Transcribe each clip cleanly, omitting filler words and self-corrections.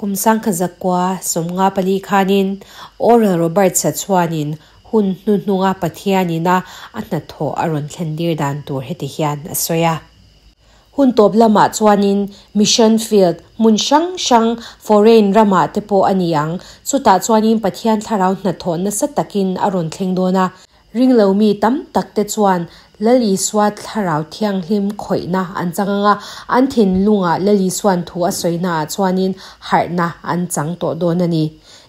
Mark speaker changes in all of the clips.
Speaker 1: Kum 1954 khanin Oral Roberts-a chuanin hun hnuhnunga Pathianina a hnathawh a rawn thlen tir dan tur heti hian a sawi a. Hun tawp lamah chuanin mission field hmun hrang hrang foreign ramah te pawh a ni ang, chutah chuanin Pathian thlarau hnathawh nasa takin a rawn thleng dawn a. Ringlo mi tam tak te chuan Lal Isua Thlarau Thianghlim khawihna an chang ang a, an thinlungah Lal Isua'n thu a sawina ah chuanin harhna an chang tawh dawn a ni.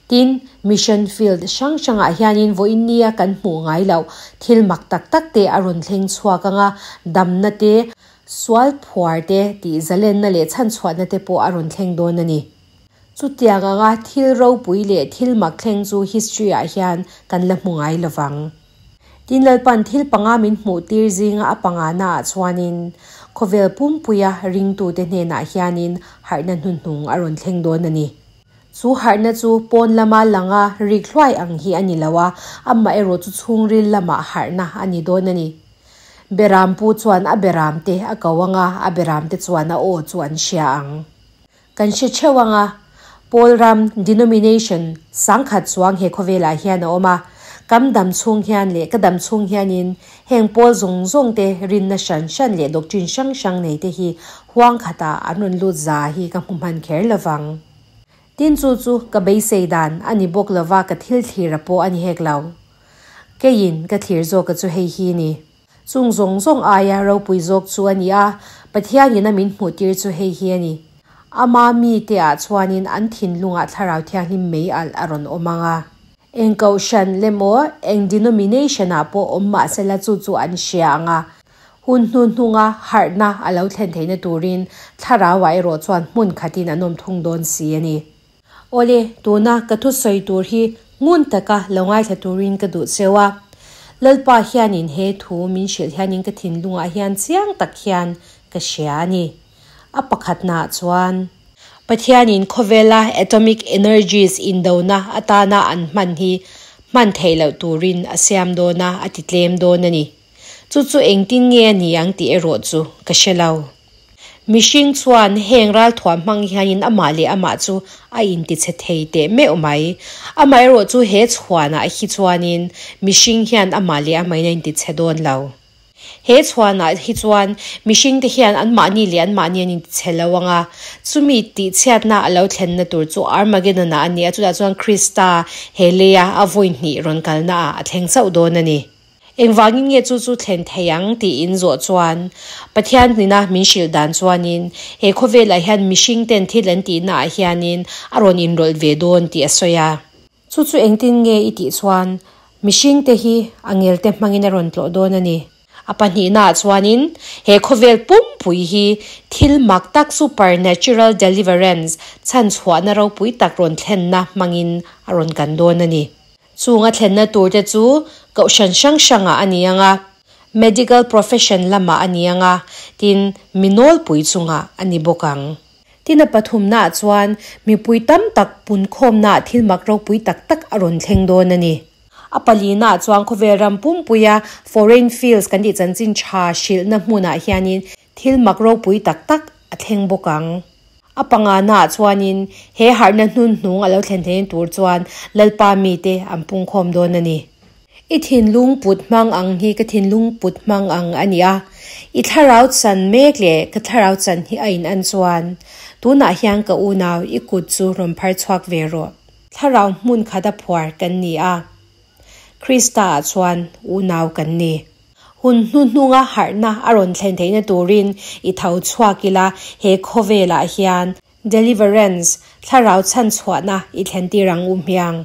Speaker 1: Tin, mission field hrang hrangah hianin vawiin nia kan hmuh ngai loh thil mak tak tak te a rawn thleng chhuak ang a, damna te, sual phuar te, tih zalenna leh chhanchhuahna te pawh a rawn thleng dawn a ni. Chutiang anga thil ropui leh thil mak thleng chu history ah hian kan la hmu ngai lovang. Tin Lalpan thil panga min hmuh tir zinga a panga na ah chuanin khawvel pumpuia ringtute hnenah hianin harhna hnuhnung a rawn thleng dawn a ni. Chu harhna chu pawn lama langa rik hluai ang hi a ni lo a, amaherawh chu chhungril lamah harhna a ni dawn a ni. Beram pu chuan a beram te a ko anga a beram te chuan a aw chu an hria ang. Kan hre theuh ang a, Pawl ram, denomination, 10,000 chuang he khawvelah hian a awm a, kam dam chhung hian leh ka dam chhung hianin heng pawl zawng zawng te rinna hran hran leh doctrine hrang hrang nei te hi huang khatah an rawn lut za hi ka hmu hman kher lovang. Tin chu chu ka beisei dan a ni bawk lova ka thil thlir a pawh a ni hek lo. Keiin ka thlir zawka chu hei hi ni. Chung zawng zawng aia ropui zawk chu a ni a, Pathianin a min hmuhtir chu hei hi a ni. Ama mite ah chuanin an thinlungah Thlarau Thianghlim mei alh a rawn awm ang a. Eng kohhran lemaw, eng denomination ah pawh awm mah sela chu chu an hria ang a. Hun hnuhnunga harhna a lo thlen theihna turin Thlarauah erawh chuan hmun khatin an awm thung dawn si a ni. Awle, tuna ka thusawi tur hi ngun taka lo ngaithla turin ka duh cheu a. Lalpa hianin he thu min hrilh hianin ka thinlungah hian chiang tak hian ka hria a ni. A pakhatnaah chuan, Pathianin khawvela atomic energies indona atana an hman hi hman theih loh turin a siam dawn a, a ti tlem dawn a ni. Chu chu engtin nge a ni ang tih erawh chu ka hre lo. Mihring chuan heng ralthuam hmang hianin amah leh amah chu a intichhe thei teh meuh mai. Amaherawh chu he chhuanah hi chuanin mihring hian amah leh amahin a intichhe dawn lo. He chhuanah hi chuan mihringte hian anmahni leh anmahni an intichhe lo ang a, chumi tihchhiatna a lo thlenna tur chu Armageddon-ah a ni a, chutah chuan Krista he leia a vawi hnih rawn kalnaah a thleng chauh dawn a ni. Engvangin nge chu chu thlen thei ang tiin zawh chuan Pathian hnina min hrilh dan chuanin he khawvelah hian mihring ten thil an tihna ah hianin a rawn inrawlh ve dawn tih a sawi a. Chu chu engtin nge i tih chuan mihring te hi angel te hmangin a rawn tlawh dawn a ni. A pahnihna ah chuanin he khawvel pumpui hi thil mak tak supernatural deliverance chhanchhuahna ropui tak rawn thlenna hmangin a rawn kan dawn a ni. Chung a thlenna turte chu kohhran hrang hrangah a ni ang a, medical profession lamah a ni ang a, tin, mi nawlpui chungah a ni bawk ang. Tin, a pathumnaah chuan mipui tam tak punkhawmnaah thil mak ropui tak tak a rawn thleng dawn a ni. A palinaah chuan khawvel ram pumpuia foreign fields kan tih chanchin tha hrilhna hmunah hianin thil mak ropui tak tak a thleng bawk ang. A panganaah chuanin he harhna hnunhnung a lo thlen theihna tur chuan Lalpa mite an pungkhawm dawn a ni. I thinlung put hmang ang hi ka thinlung put hmang ang a ni a, i thlarau chan mek leh ka thlarau chan hi a in an chuan tunah hian ka unau i kut chu rawn phar chhuak ve rawh. Thlarau hmun khat a phuar kan ni a, Krista-ah chuan unau kan ni. Hun hnuhnunga harhna a rawn thlen theihna turin i tho chhuak ila he khawvelah hian Deliverance, Thlarau chhanchhuahna i thlen tir ang u hmiang.